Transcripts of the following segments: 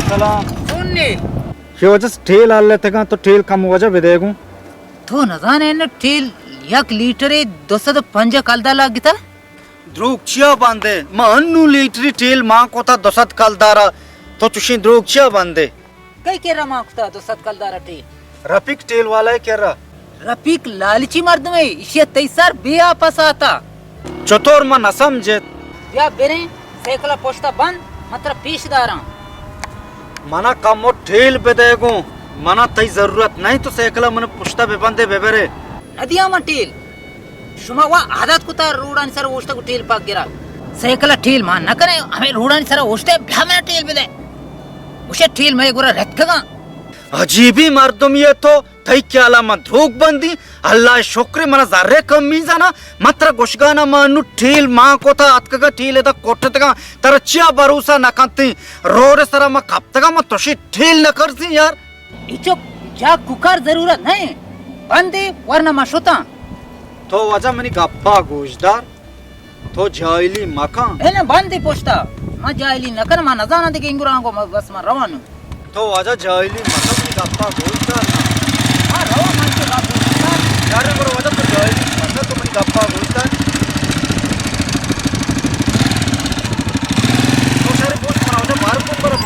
سلام۔ چون نے؟ شی وجہ ٹیل ہلتگاں، تو ٹیل کم وجہ بدے گوں۔ تو نزانے نہ ٹیل یک لیٹرے دو سد و پنجاہ کلدار لگتا؟ دروگ چیا بندے؟ ما انو لیٹری ٹیل مان کتا دو سد کلدارا، تو چوشیں دروگ چیا بندے؟ کئی کرا مان کتا دو سد کلدارا ٹیل؟ رفیق ٹیل والا کرا۔ رفیق لالچی مردمے، ایشی تئی سر بے آپس آتا۔ چطور من نہ سمجھت؟ بیا بریں، سائیکل پشتا بند، من ترا پیش داراں۔ منا کمو ٹیل بدے گوں، منا تئی ضرورت نہیں تو سائیکل من پشتا ببندے ببرے۔ ندیاں من ٹیل۔ شما وا عادت کتا روڈانی سر اوشتگ و ٹیل پاک گرا۔ سائیکل ٹیل مان نہ کنے، ہمیں روڈانی سر اوشتے بیا منا ٹیل بدے۔ گوشے ٹیل مئے گورا رتکگاں۔ عجیبی مردمی ہے تو، تئی خیالا من دروگ بندی؟ اللہ شکر منا زرے کمی زانا، من ترا گوشگانا ما انو ٹیل مان کتا اتکگا ٹیل ادا کٹتگا، ترا چیا بھروسہ نہ کنتی؟ روڈ سرا ما کپتگا ما تشی ٹیل نہ کرسی یار۔ ایچک جا کوکار ضرورت نہیں، بندے ورنہ ما شتاں۔ تو واجہ منی گپا گوش دار۔ تو جاہلی مکن۔ اے نہ بندی پشتا۔ ما جاہلی نہ کن، ما نزاناں دگہ انگراں گو، ما بس ما روان۔ تو واجہ جاہلی مکن، منی گپا گوش دار۔ ہاں، رو من کے گپ گوش دار۔ یار، برو واجہ تو جاہلی مکن، تو منی گپا گوش دار۔ تو شر گوش منا واجہ بار کن برو۔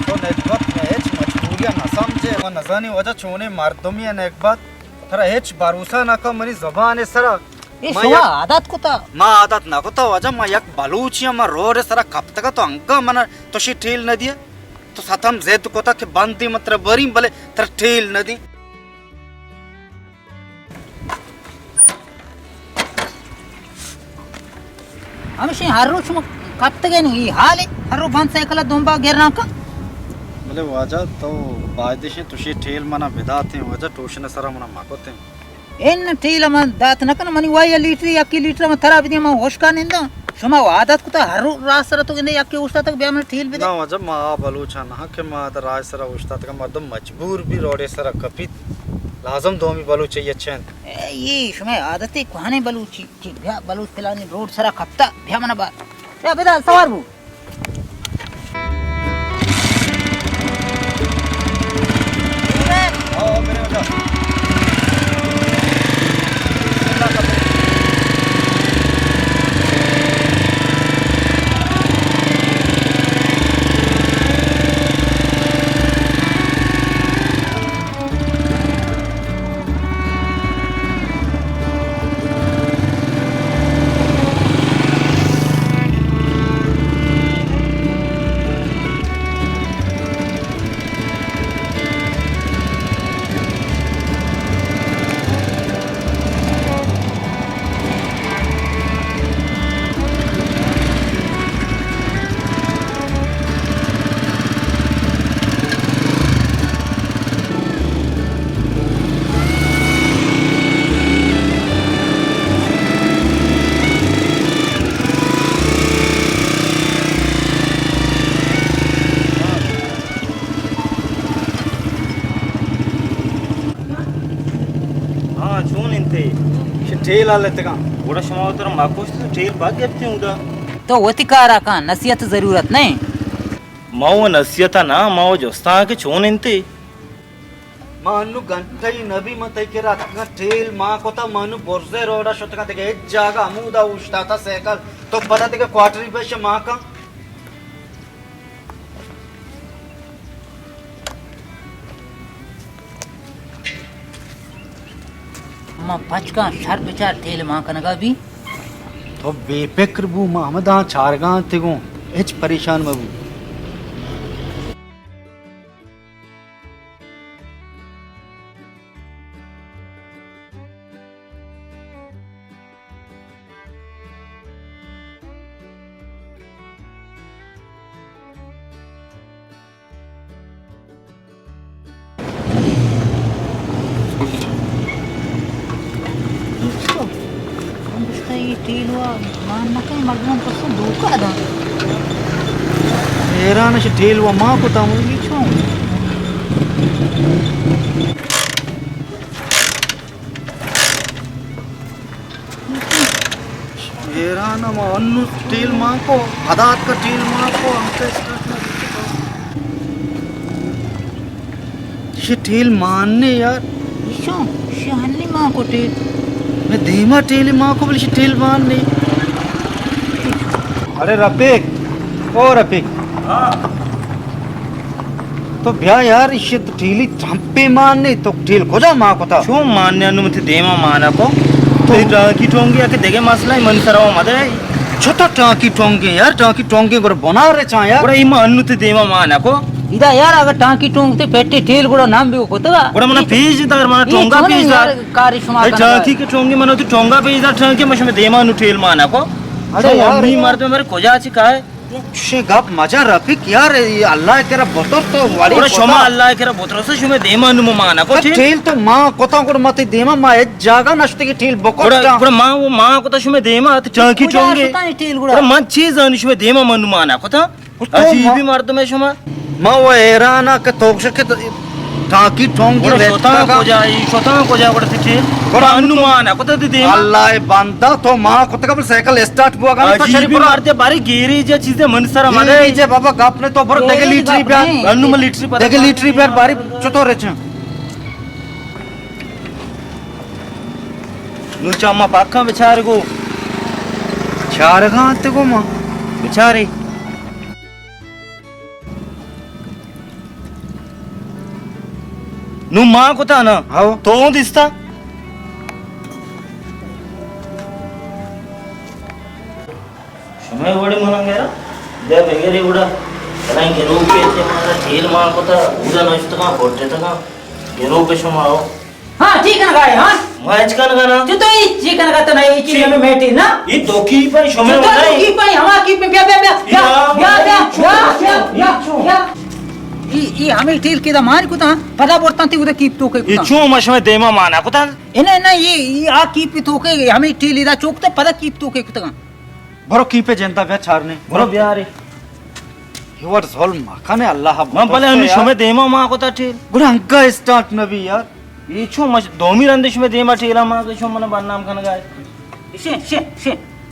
تو نکبت میں ہچ مجبوری نہ سمجھے، من نزانی واجہ چونے مردمی نکبت۔ ترا ہچ بھروسہ نہ کن منی زبان سرا۔ اے من شما یک عادت کتا؟ ما عادت نہ کتا واجہ، ما یک بلوچی ہم، ما روڈ سرا کپتگا تو انگا من تشی ٹیل نہ دیا۔ تو ستم ضد کتا کہ بندی من ترا بریم بلے ترا ٹیل نہ دی۔ ہمیشیں ہر روچ شما کپتگے نو، ای حالے، ہر رو بند سائیکل دنبا گران کن۔ بلے واجہ تو بایدشیں تشی ٹیل منا بداتیں واجہ، ٹوشن سرا منا مکتیں۔ ان ٹیل من دات نہ کن، منی وائی لیٹر، یکی لیٹر من ترا بدی، من ہوشکا ننداں۔ شما عادت کتا ہر رو راہ سرا تو گندے یکی اوشتاتگ بیا من ٹیل بدے۔ نہ واجہ ما آ بلوچا نہ کہ ما در راہ سرا اوشتاتگ، مردم مجبور بی روڈے سرا کپیت، لازم دومی بلوچ یہ چند۔ اے، یہ شما عادت کوہنے بلوچی۔ کہ بیا بلوچ پلانی روڈ سرا کپتا، بیا منا بار۔ بیا بدا سوار بو۔ ہاں، چون انت؟ چہ ٹیل ءَ لتگاں۔ گڑا شما وترا مہ کشت، ٹیل پاک گپتیں اودا۔ تو وتی کارا کن، نصیحت ضرورت نہ۔ ما و نصیحت ءَ نہ، ما و جستاں کہ چون انت؟ ما انو گھنٹہ ای نبی من تئی کرا اتکگاں، ٹیل ما کتا، ما انو برزے روڈا شتگاں، دگہ ہچ جاگہ ہمودا اوشتاتا سائیکل، تو پدا دگہ کوارٹری بش ما کن۔ ما پچکاں شر بچار ٹیل ما کنگا بی۔ تو بے فکر بو، ما ہمداں چارگاں تگوں، ہچ پریشان مبو۔ من گوشتہ اے ٹیلوا مان نہ کن، مردمان پسو دھوکہ داں۔ حیران اش ٹیلوا ما کتا، مولوی چون؟ حیران ما انو ٹیل مان کو، پدا اتکا ٹیل مان کو، ہم تو اسٹارٹ نہ بیتا۔ شی ٹیل مان نے یار۔ ایشو، شی ہنی مان کو ٹیل۔ میں دیما ٹیل مان کو، بلے شی ٹیل مان نے۔ ارے رفیق، او رفیق۔ ہاں۔ تو بیا یار، ایشی تو ٹیلی ٹرمپے مان نے، تو ٹیل کجا مان کتا؟ چون مان نے؟ انو متی دیما مانا کو۔ تو ٹانکی ٹونگی کہ دگہ مسئلہ ہے، من سرا مدے۔ چطور ٹانکی ٹونگی یار؟ ٹانکی ٹونگی گڑا بنا رے چاں یار۔ گڑا ایما انو تی دیما مانا کو۔ ادا یار، اگر ٹانکی ٹونگ تے پیٹی ٹیل گڑا نام بھی کتگا۔ گڑا منا پیش دار، منا ٹونگا پیش دار۔ کاری شما اے ٹانکی کے ٹونگی منا تو ٹونگا پیش دار، ٹانکی مش میں دیما انو ٹیل مانا کو۔ ارے یار، امی مرد میں میرے کجا چی کائے؟ چوشیں گپ مجن رفیق یار، اے اللہ ءِ کرا بترس تو وڑی گڑا کتا۔ شما اللہ ءِ کرا بترس، شما دیما نو مانا کو چی؟ ٹیل تو ما کتا گڑا متی دیما ما ہچ جاگہ نشتے کہ ٹیل بکٹا۔ گڑا، گڑا ما وہ ما کتا شما دیما ات ٹانکی ٹونگے۔ شتانی ٹیل گڑا۔ گڑا من چی زانی شما دیما من نو مانا کتا؟ تو عجیبی ما-، مردم ہے شما۔ ما وہ حیران کہ تو کہ ٹانکی ٹونگی گڑا رہتا شتاں کا۔ کجا ای، شتاں کجا گڑا تی ٹیل؟ گڑا انو مانا کتا تی دیما۔ اللہ ءِ بندہ تو ما کتا کہ سائیکل اسٹارٹ بوا گا، تو عجیبی شری برا۔ مردے باری گیری جے چیزیں من سرا مدے۔ گیری جے بابا گپ نے تو برو دگہ لیٹری بیار۔ انو من لیٹری پتہ دگہ لیٹری بیار باری چطور رچن۔ نو چا ما پاکاں بچار گو۔ چارگاں تے گو ما۔ بچارے۔ نو ما کتا نا۔ ہاؤ۔ تو اوں دیستا۔ شمئے وڑی منا گیرا، بیا بگیری گڑا۔ بلائیں گنوکے چے مارا ٹیل مان کتا، اودا نشتگاں، پوٹتگاں۔ گنوک شما ہو۔ ہاں، ٹھیک کنگا ہے، ہاں۔ ما ہچ کنگا نا۔ تو تو ای چی کنگا تو نا، ای چی چی؟ ہمیں میٹی نا۔ ای تو کی پائی شمئے تو وڑا تو ہے۔ کی پائی، ہما کی پائی، بیا، بیا، بیا۔ یا بیا، بیا، بیا، بیا، بیا، بیا۔ ای، ای ہمیں ٹیل کے دا مان کتا، پدا برتاں تی اودا کیپ تو کے کتا۔ ای چون ما شمئے دیما مانا کتا؟ اے نہ، نہ، ای، ای آ کیپ تو کے، ہمیں ٹیل دا چوک تے پدا کیپ تو کے کتا۔ برو کیپے جندا بیا چارنے۔ برو بیارے۔ یہ وڑ ظلم مکنے اللہ۔ من بلے ہمیں شمے دیما ما کتا ٹیل۔ گڑا انگا اسٹارٹ نبی یار۔ یہ چون مش دومی رندش میں دیما ٹیلا ما کہ شما منا بدنام کنگا ہے۔ شے، شے، شے۔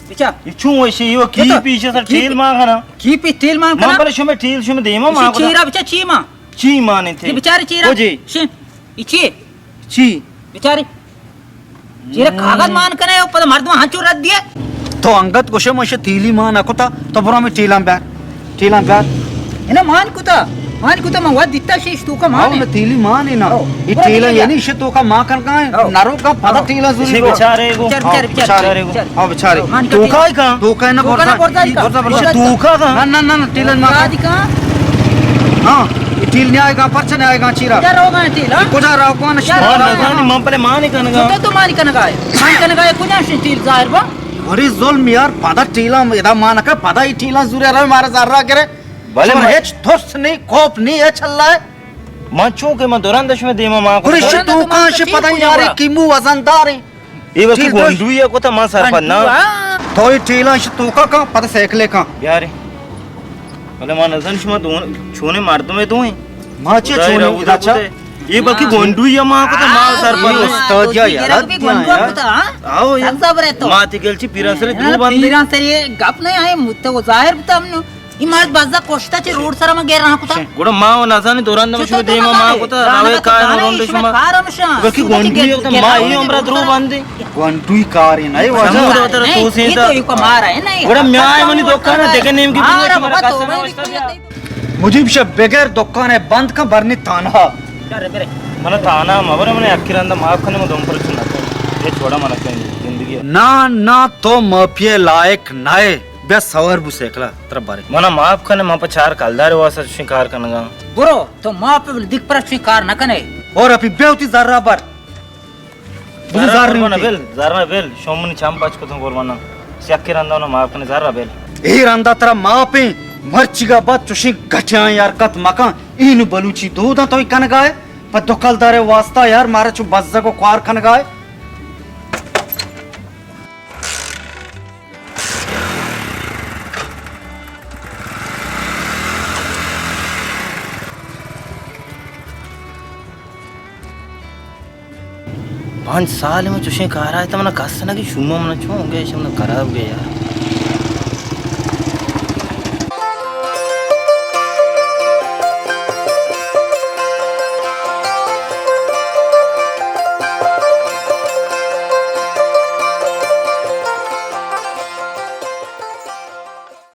بچا۔ یہ چون وشی، یہ کی تو پیچھے سر ٹیل ما کنا۔ کی پی ٹیل ما کنا؟ من بلے شمے ٹیل شمے دیما ما کتا۔ چیرا بچا چی ما؟ چی مانے تے؟ یہ بچارے چیرا۔ او جی۔ شے۔ یہ چی؟ چی؟ بچارے۔ چیرے کاغذ مان کنے، او پدا مردم ہنچو رد دیے۔ تو انگت گوشے، من شے تیلی مان نہ کتا، تو برو ہمیں ٹیلاں بیار۔ ٹیلاں بیار۔ انا مان کتا، مان کتا، من وقت دیتا شیش تو کا مان ہاں، ہے۔ میں تیلی مان ہے نا۔ ہاں۔ یہ برو ٹیلاں ٹیلاں یعنی شے تو کا مان کر گئے، ہاں۔ نرو کا پدا ہاں۔ ٹیلاں ضروری ہو۔ بچارے گو۔ بچارے، ہاں، بچارے، بچارے گو۔ بچارے۔ ہاں، بچارے۔ مان تو کتا۔ کا ہے کہاں؟ تو کا ہے نا تو کا نا برزا۔ برزا کا۔ برزا، برزا۔ تو کا کہاں؟ نہ، نہ، نہ، نہ، ٹیلاں مان برزا کہاں؟ ہاں، یہ ٹیل نہیں آئے گا، پرچہ نہیں آئے گا، چیرا۔ کجا روگا ہے ٹیل، ہاں؟ یہ کجا روگا نشی؟ ہاں، نہ، نہ، من پہلے مان ہی کنگا۔ تو، تو مان کنگا ہے۔ مان کنگا ہے، کجا شی ٹیل ظاہر با؟ بڑی ظلم یار، پدا ٹیلا ادا مان کا، پدا ہی ٹیلا زورے رہے، مارا زر را کرے۔ بلے شما من ہچ ترس نہیں، خوف نہیں ہے، چل رہا ہے۔ من چون کہ من دوران دش میں دیما مان کو۔ گریش تو کان شی پدا یار، کیمو وزن دار ہے۔ اے وتی ٹیل دوش۔ گونڈوی ءَ کتا، ما سرپد نہ۔ گونڈو، ہاں۔ تو اے ٹیلاں شی توکا کن، پدا سائیکلے کن۔ بیارے۔ بلے ما نزن شما دون چونے مردمے دوئیں۔ ما چے خدای چونے را اودا اچھا۔ کتے۔ اے بلکہ ہاں۔ گونڈوی ءَ ما کتا، ما ہاں، سرپد ہاں، نہ۔ استاد دوستی یا گرگ یار، بھی گونڈو یار۔ کتا، ہاں؟ آؤ یار۔ سب صبر ہے تو۔ ما تی گل چی پیران سرے دروغ بندے۔ پیران سرے گپ نہیں آئے، مت وہ ظاہر بتا ہم نو۔ ای مرد بزا کشتا چہ روڈ سرا ما گیران کتا۔ گڑا ما و نزانی دوران دم شما دیما ما کتا، راوے کار روڈ شما۔ بلکہ گونڈوی کتا، ما ای عمرہ درو بندے۔ گونڈوی کاری نہ، واجہ۔ تو سین تو۔ گڑا میائے منی دکان دگہ نیم کی۔ مجیب شپ بغیر دکان بند کن، برنی تانہا۔ من تانہا مبر، من اکی رندا معاف کنے، من دم پر چنا۔ یہ چھوڑا من کہیں زندگی۔ نا، نا، تو مافیا لائق نہ۔ بیا سوار بو سائیکلا، ترا بارے۔ منا معاف کنے، من پہ چار کلدار واسطہ چشیں کار کنگا۔ برو، تو ما پہ دک پر چشیں کار نہ کنے۔ اور اپی بیا وتی زرا بر۔ بزو زر زر قربان نہیں بل، زر بل، شومنی چم پچ کتوں قربانا۔ سیاکے رندا نہ معاف کنے، زر بل۔ اے رندا ترا معاف ہیں، مرچیگا بعد چشیں گٹیاں یار کت مکان، اینو بلوچی دوداں تو کنگا ہے، پہ دو کلدار واسطہ یار مارا چو بزگ و کوار کنگا ہے۔ پنچ سال من چوشیں کار آئے تو منا کس نہ کہ شوما منا چون گئے، شما خراب گئے یار۔